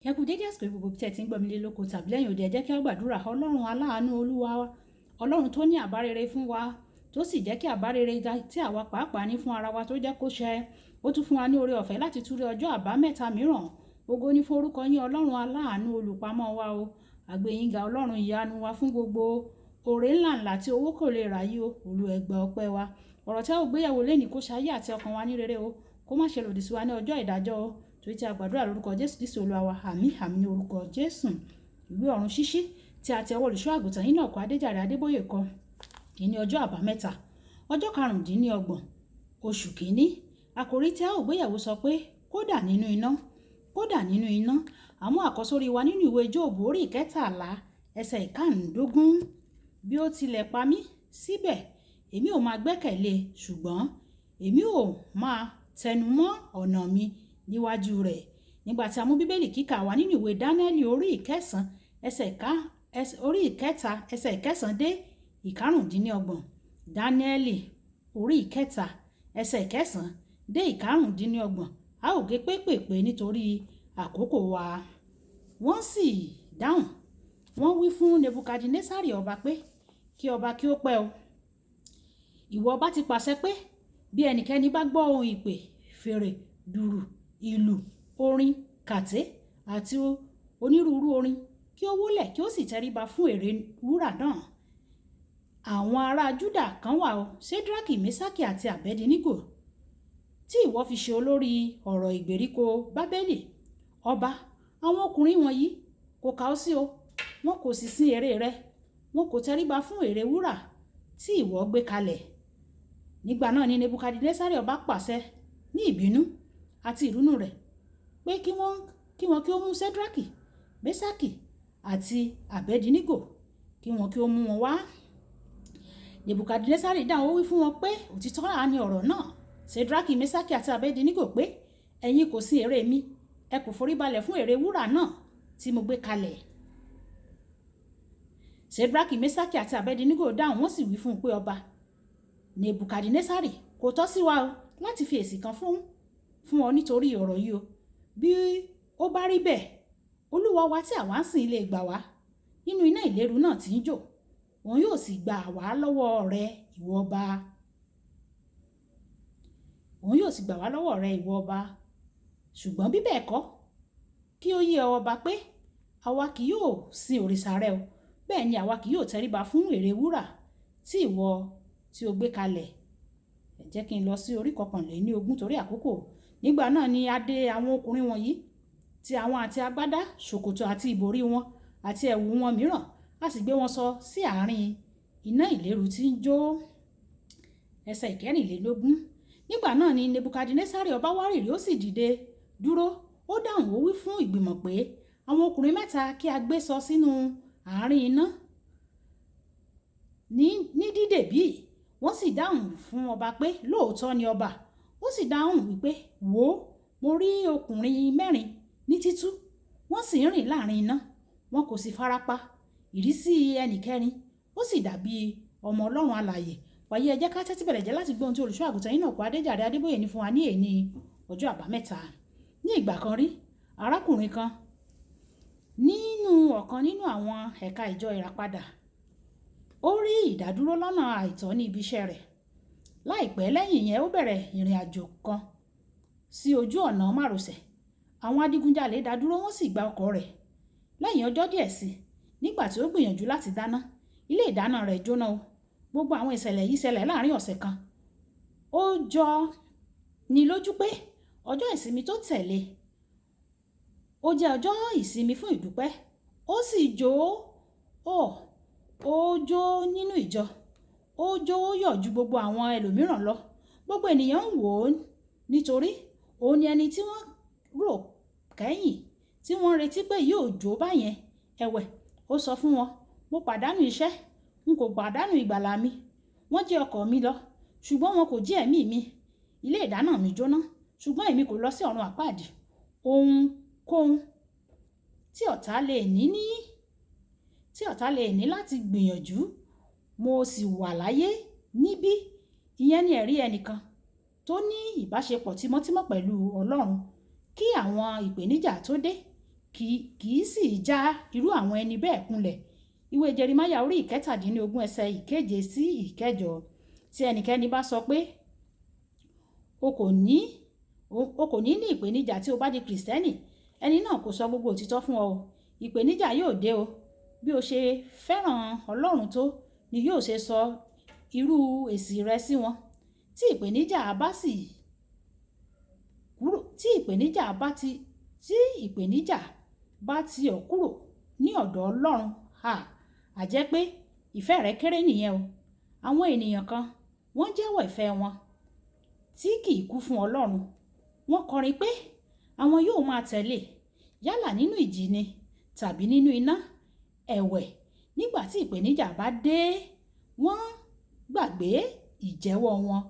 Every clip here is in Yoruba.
Ẹ kú dédé àsìkò gbogbo tí ẹ ti ń gbọ́ mi lé lóko tàbí lẹ́yìn òde. Ẹ jẹ́ kí a gbàdúrà. Ọlọ́run aláàánú Olúwa wa, Ọlọ́run tó ní àbá rere fún wa, tó sì jẹ́ kí àbá rere tí àwa pàápàá ní fún ara wa tó jẹ́ kó ṣẹ. Ó tún fún wa ní oore ọ̀fẹ́ láti túrí ọjọ́ àbámẹ́ta mìíràn. Ògo ni fún orúkọ yín, Ọlọ́run aláàánú olùpamọ́ wa o. Àgbéyìnga Ọlọ́run ìyanu wa fún gbogbo oore ńláǹlà tí owó kò lè rà yìí o. Olúwa, ẹ gba ọpẹ́ wa. Ọ̀rọ̀ tí a ó gbéyẹ̀wò lénìí, kó ṣayé àti ọkàn wa ní rere o. Kó má ṣe lòdì sí wa ní ọjọ́ ìdájọ́ o. Torí tí a gbàdúrà lórúkọ Jésù Kristi Olúwa wa. Àmín, àmín ní orúkọ Jésù. Ìwé Ọ̀run Ṣíṣí tí a ti ọwọ́ olùṣọ́ àgùntàn yín náà kọ, Adéjàre Adébóyè kọ. Ìní ọjọ́ àbámẹ́ta, ọjọ́ 25, oṣù kìíní. Àkòrí tí a ó gbéyẹ̀wò sọ pé, "Kódà nínú iná, kódà nínú iná." Àmú àkọ́sórí wa nínú ìwé Jóòbù orí 13, ẹsẹ̀ 15. "Bí ó tilẹ̀ pa mí, síbẹ̀ èmi ò máa gbẹ́kẹ̀lé, ṣùgbọ́n èmi ò máa tẹnumọ́ ọ̀nà mi níwájú rẹ̀." Nígbà tí a mú Bíbélì kíkà wá nínú ìwé Dánẹ́lì orí 9, ẹsẹ̀ ká, orí 3, ẹsẹ̀ 9 dé 25. Dánẹ́lì orí 3, ẹsẹ̀ 9 dé 25. A ó gé pépèpé nítorí àkókò wa. Wọ́n sì dáhùn, wọ́n wí fún Nebukadnesari ọba pé, "Kí ọba kí ó pẹ́ o. Ìwọ ọba ti pàṣẹ pé bí ẹnikẹ́ni bá gbọ́ ohùn ìpè, fèrè, dùùrù, ìlù, orin, kàtẹ́ àti onírúurú orin, kí ó wólẹ̀ kí ó sì tẹríba fún ère wúrà náà. Àwọn ará Júdà kan wà o, Ṣedraki, Meṣaki àti Abednego, tí ìwọ fi ṣe olórí ọ̀rọ̀ ìgbèríko Babeli. Ọba, àwọn ọkùnrin wọ̀nyí kò kà ó sí o, wọn kò sì sin ère rẹ, wọn kò tẹríba fún ère wúrà tí ìwọ gbé kalẹ̀." Nígbà náà ni Nebukadnesari ọba pàṣẹ ní ìbínú àti ìrunú rẹ̀ pé kí wọ́n kí ó mú Ṣedraki, Meṣaki àti Abednego, kí wọ́n kí ó mú wọn wá. Nebukadnesari dáhùn, ó wí fún wọn pé, "Òtítọ́ à ní ọ̀rọ̀ náà, Ṣedraki, Meṣaki àti Abednego, pé ẹ̀yin kò sin ère mi, ẹ kò foríbalẹ̀ fún ère wúrà náà tí mo gbé kalẹ̀?" Ṣedraki, Meṣaki àti Abednego dáhùn, wọ́n sì wí fún un pé, "Ọba Nebukadnesari, kò tọ́ sí wa o láti fi èsì kan fún ọ nítorí ọ̀rọ̀ yìí o. Bí ó bá rí bẹ́ẹ̀, Olúwa wa tí àwa ń sìn lè gbà wá nínú iná ìléru náà tí ń jò, òun yóò sì gbà wá lọ́wọ́ rẹ, ìwọ ọba. Òun yóò sì gbà wá lọ́wọ́ rẹ, ìwọ ọba. Ṣùgbọ́n bí bẹ́ẹ̀ kọ́, kí ó yé ọ, ọba, pé àwa kì yóò sin òrìṣà rẹ o, bẹ́ẹ̀ ni àwa kì yóò tẹríba fún ère wúrà tí ìwọ tí o gbé kalẹ̀." Ẹ jẹ́ kí n lọ sí orí 21 torí àkókò. Nígbà náà ni a dè àwọn ọkùnrin wọ̀nyí, tí àwọn àti agbádá, ṣòkòtò àti ìbòrí wọn àti ẹ̀wù wọn mìíràn, a sì gbé wọn sọ sí àárín iná ìléru tí ń jó. Ẹsẹ̀ 24. Nígbà náà ni Nebukadnesari ọba wárìrì, ó sì dìde dúró. Ó dáhùn, ó wí fún ìgbìmọ̀ pé àwọn ọkùnrin mẹ́ta kí a gbé sọ sínú àárín iná ní dídè bí. Wọ́n sì dáhùn fún ọba pé, "Lóòótọ́ ni, ọba." Ó sì dáhùn wípé, "Wò ó, mo rí ọkùnrin mẹ́rin ní títú, wọ́n sì ń rìn láàrin iná, wọn kò sì farapa. Ìrísí ẹnì kẹrin ó sì dàbí ọmọ Ọlọ́run alààyè." Wàyí, ẹ jẹ́ ká tẹ́tí bẹ̀rẹ̀ jẹ́ láti gbọ́ ohun tí olùṣọ́ àgùntàn yín náà kọ, Adéjàre Adébóyè, ní fún wa ní èní ọjọ́ àbámẹ́ta. Ní ìgbà kan rí, arákùnrin kan nínú ọ̀kan nínú àwọn ẹ̀ka ìjọ Ìràpadà, ó rí ìdádúró lọ́nà àìtọ́ ní ibi iṣẹ́ rẹ̀. Láìpẹ́ lẹ́yìn yẹn, ó bẹ̀rẹ̀ ìrìn àjò kan sí ojú ọ̀nà márosẹ̀. Àwọn adigunjalè dá dúró, wọ́n sì gba ọkọ̀ rẹ̀. Lẹ́yìn ọjọ́ díẹ̀ sí, nígbà tí ó gbìyànjú láti dáná, ilé ìdáná rẹ̀ jóná o. Gbogbo àwọn ìṣẹ̀lẹ̀ yìí ṣẹlẹ̀ láàrin ọ̀sẹ̀ kan. Ó jọ ní lójú pé ọjọ́ ìsinmi tó tẹ̀lé ó jẹ́ ọjọ́ ìsinmi fún ìdúpẹ́. Ó sì jó, ó jó nínú ìjọ. Ó jó, ó yọ̀ ju gbogbo àwọn ẹlòmíràn lọ. Gbogbo ènìyàn ń wò ó nítorí òun ni ẹni tí wọ́n rò kẹ́yìn tí wọ́n retí pé yóò jó báyẹn. Ẹ̀wẹ̀, ó sọ fún wọn, "Mo pàdánù iṣẹ́, n kò pàdánù ìgbàlà mi. Wọ́n jí ọkọ̀ mi lọ, ṣùgbọ́n wọn kò jí ẹ̀mí mi. Ilé ìdáná mi jóná, ṣùgbọ́n èmi kò lọ sí ọ̀run àpáàdì. Ohunkóhun tí ọ̀tá lè ní láti gbìyànjú, mo sì wà láyé níbí." Ìyẹn ni ẹ̀rí ẹnìkan tó ní ìbáṣepọ̀ tímọ́tímọ́ pẹ̀lú Ọlọ́run kí àwọn ìpèníjà tó dé. Kì í sì já irú àwọn ẹni bẹ́ẹ̀ kulẹ̀. Ìwé Jeremáyà orí 17 ẹsẹ̀ 7 sí 8. Tí ẹnikẹ́ni bá sọ pé o kò ní ní ìpèníjà tí o bá di Kìrìsìtẹ́nì, ẹni náà kò sọ gbogbo òtítọ́ fún ọ o. Ìpèníjà yóò dé o. Bí o ṣe fẹ́ràn Ọlọ́run tó ni yóò ṣe sọ irú èsì rẹ sí wọn. Tí ìpèníjà bá sì kúrò, tí ìpèníjà bá ti, tí ìpèníjà bá ti ọ̀ kúrò ní ọ̀dọ̀ Ọlọ́run, a jẹ́ pé ìfẹ́ rẹ kéré nìyẹn o. Àwọn ènìyàn kan wọ́n jẹ́wọ́ ìfẹ́ wọn tí kì í kú fún Ọlọ́run. Wọ́n kọrin pé àwọn yóò máa tẹ̀lé yálà nínú ìjì ni tàbí nínú iná. Ẹ̀wẹ̀, nígbà tí ìpèníjà bá dé, wọ́n gbàgbé ìjẹ́wọ́ wọn,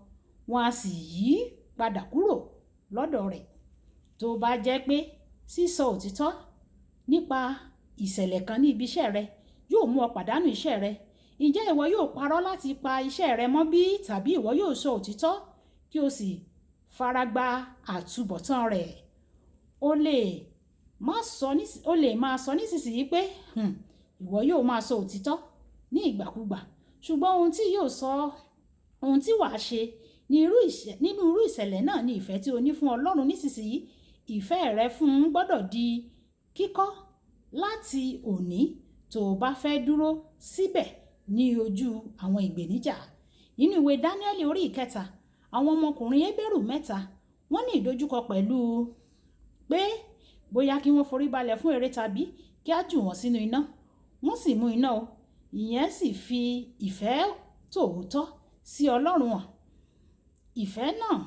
wọ́n á sì yí padà kúrò lọ́dọ̀ rẹ̀. Tó bá jẹ́ pé sísọ òtítọ́ nípa ìṣẹ̀lẹ̀ kan ní ibi iṣẹ́ rẹ yóò mú ọ pàdánù iṣẹ́ rẹ, ǹjẹ́ ìwọ yóò parọ́ láti pa iṣẹ́ rẹ mọ́ bí, tàbí ìwọ yóò sọ òtítọ́ kí o sì faragba àtúbọ̀tán rẹ̀? O lè máa sọ nísinsìnyí pé ìwọ yóò máa sọ òtítọ́ ní ìgbàkúgbà, ṣùgbọ́n ohun tí yóò sọ, ohun tí wàá ṣe nínú irú ìṣẹ̀lẹ̀ náà ni ìfẹ́ tí o ní fún Ọlọ́run nísinsìnyí. Ìfẹ́ rẹ fún un gbọ́dọ̀ di kíkọ́ láti òní tó o bá fẹ́ dúró síbẹ̀ ní ojú àwọn ìpèníjà. Nínú ìwé Dáníẹ́lì orí 3, àwọn ọmọkùnrin Hébérù 3 wọ́n ní ìdojúkọ pẹ̀lú pé bóyá kí wọ́n forí balẹ̀ fún ère tàbí kí á jù wọ́n sínú iná. Wọ́n sì mú iná o. Ìyẹn sì fi ìfẹ́ tòótọ́ sí Ọlọ́run hàn. Ìfẹ́ náà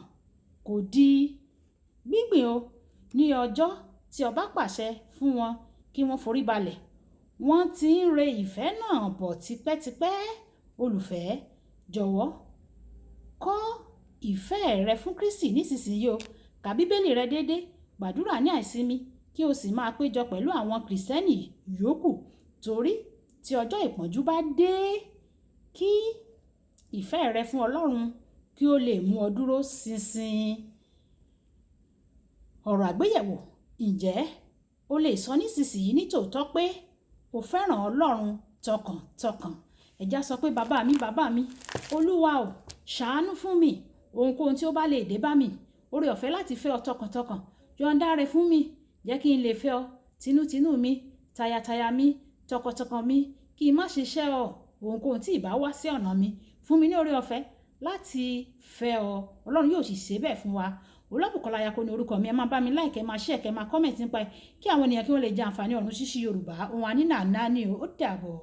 kò di gbígbìn o. Ní ọjọ́ tí ọba pàṣẹ fún wọn kí wọ́n forí balẹ̀, wọ́n ti ń re ìfẹ́ náà bọ̀ tipẹ́tipẹ́. Olùfẹ́, jọ̀wọ́ kọ́ ìfẹ́ rẹ fún Kristi nísinsìnyí o. Ka Bíbélì rẹ déédéé, gbàdúrà ní àìsimi, kí o sì máa péjọ pẹ̀lú àwọn Kìrìsìtẹ́nì yòókù, torí tí ọjọ́ ìpọ́njú bá dé, kí ìfẹ́ rẹ fún Ọlọ́run kí ó lè mú ọ dúró ṣinṣin. Ọ̀rọ̀ àgbéyẹ̀wò. Ǹjẹ́ o lè sọ nísinsìnyí ní tòótọ́ pé o fẹ́ràn Ọlọ́run tọkàntọkàn? Ẹ já sọ pé bàbá mi, bàbá mi, Olúwa o, ṣàánú fún mi. Ohunkóhun tí ó bá lè dé bá mi, oore ọ̀fẹ́ láti fẹ́ ọ tọkàntọkàn, yọ̀ǹda rẹ̀ fún mi. Jẹ́ kí n lè fẹ́ ọ tinútinú mi, tayataya mi, tọkàntọkàn mi, kí n má ṣe ṣẹ́ ọ. Ohunkóhun tí ìbá wá sí ọ̀nà mi, fún mi ní oore ọ̀fẹ́ láti fẹ́ ọ. Ọlọ́run yóò sì ṣe bẹ́ẹ̀ fún wa. Olúbùkọ́lá Ayako ni orúkọ mi. Ẹ máa bá mi like, ẹ máa share, kẹ́ máa comment nípa ẹ̀ kí àwọn ènìyàn kí wọ́n lè jẹ àǹfààní ọ̀run ṣíṣí Yorùbá. Ohun àní nàá ní o. Ó dàbọ̀.